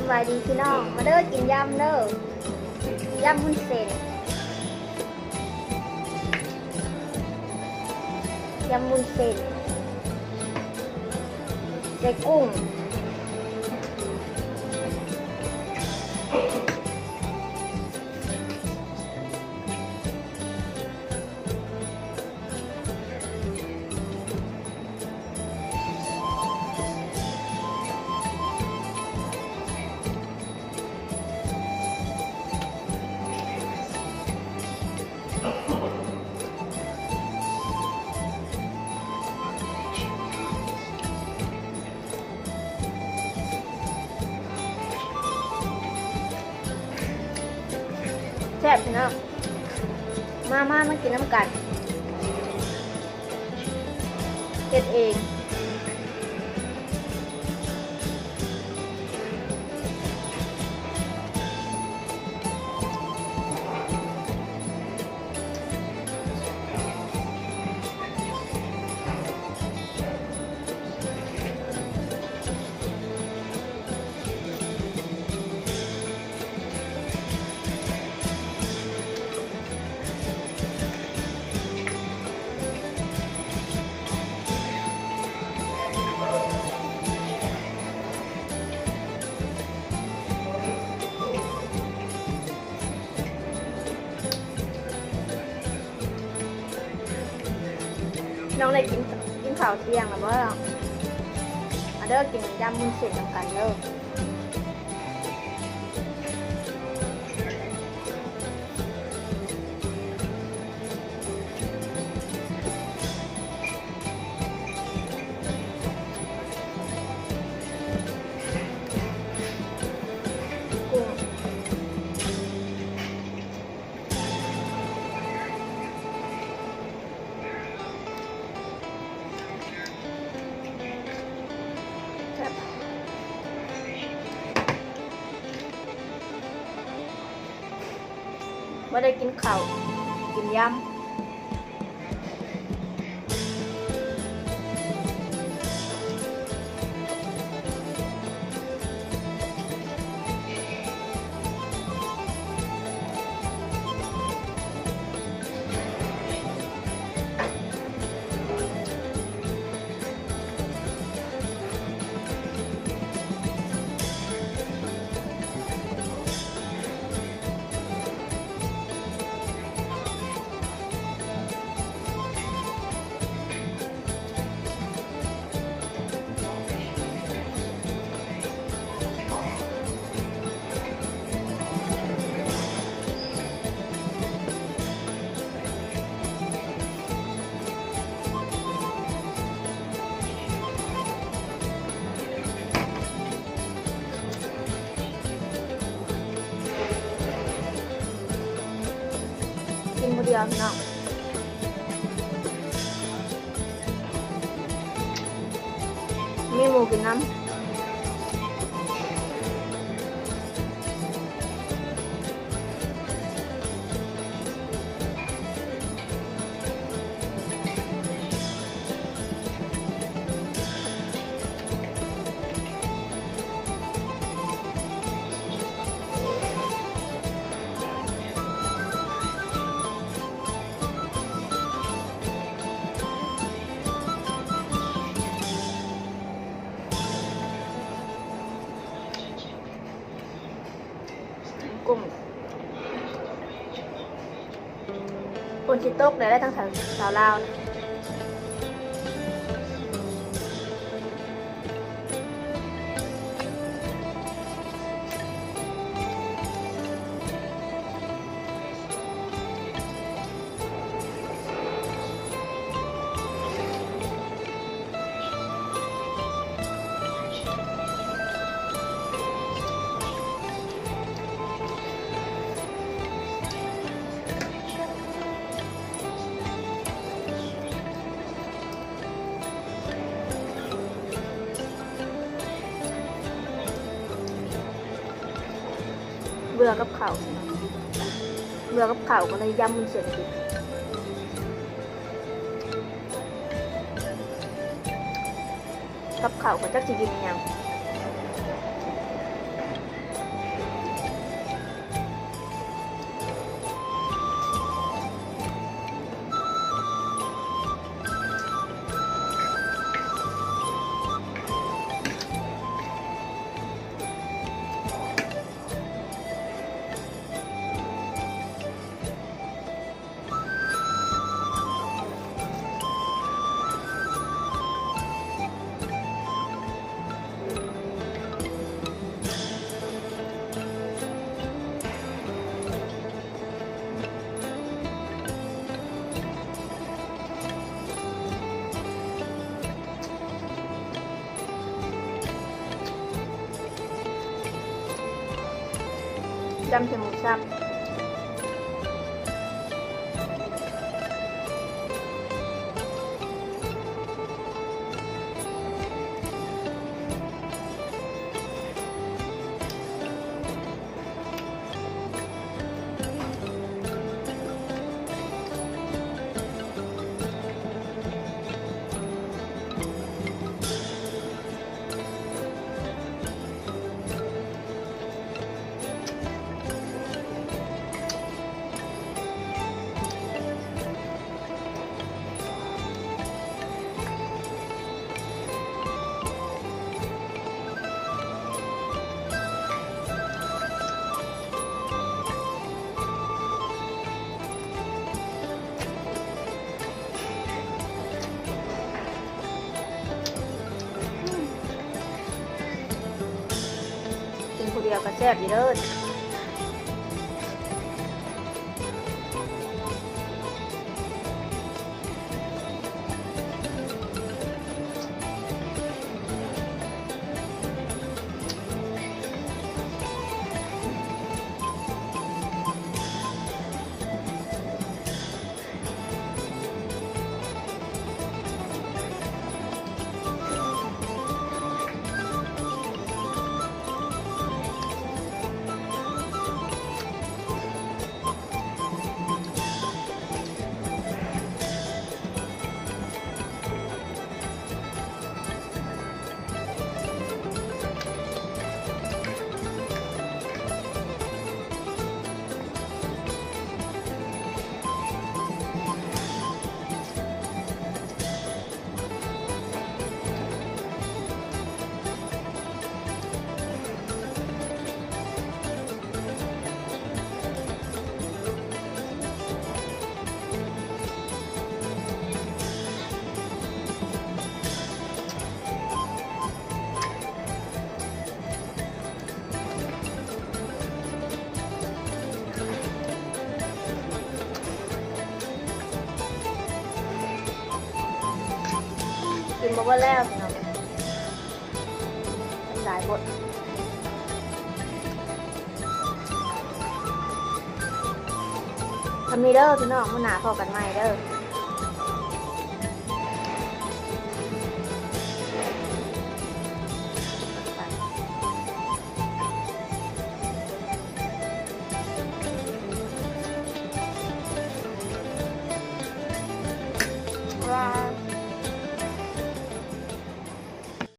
ສະບາຍດີພີ່ນ້ອງ ມາເດີກິນຢຳເດີ ຢຳວຸ້ນເສັ້ນ ຢຳວຸ້ນເສັ້ນ ໃສ່ກຸ້ງ. ແຊບເນາະ ມາ ມາ ມາກິນນຳກັນ ເຮັດເອງ. ນ້ອງໄດ້ກິນ ກິນເຂົ້າທ່ຽງແລ້ວບໍ່? ມາເດີ ກິນຢຳວຸ້ນເສັ້ນນຳກັນເດີ. ບໍ່ໄດ້ກິນເຂົ້າ ກິນຢຳ. ກິນຜູ້ດຽວພີ່ນ້ອງ ມີໝູ່ກິນນຳ. ກຸ້ງ ຝົນຊິຕົກແລ້ວ ທັງສາວລາວ. ເບື່ອກັບເຂົ້າ ເບື່ອກັບເຂົ້າກໍເລີຍຢຳວຸ້ນເສັ້ນກິນ ກັບເຂົ້າກໍຈັກຊິກິນອີ່ຫຍັງ. ຈ້ຳໃສ່ໝູສັບ. ກິນຜູ້ດຽວກໍແຊບຢູ່ເດີ. ກິນບໍ່ເບິດແລ້ວພີ່ນ້ອງ ຫຼາຍໂພດ. ສ່ຳນີ້ເດີພີ່ນ້ອງ ມື້ໜ້າພໍ້ກັນໃໝ່ເດີ.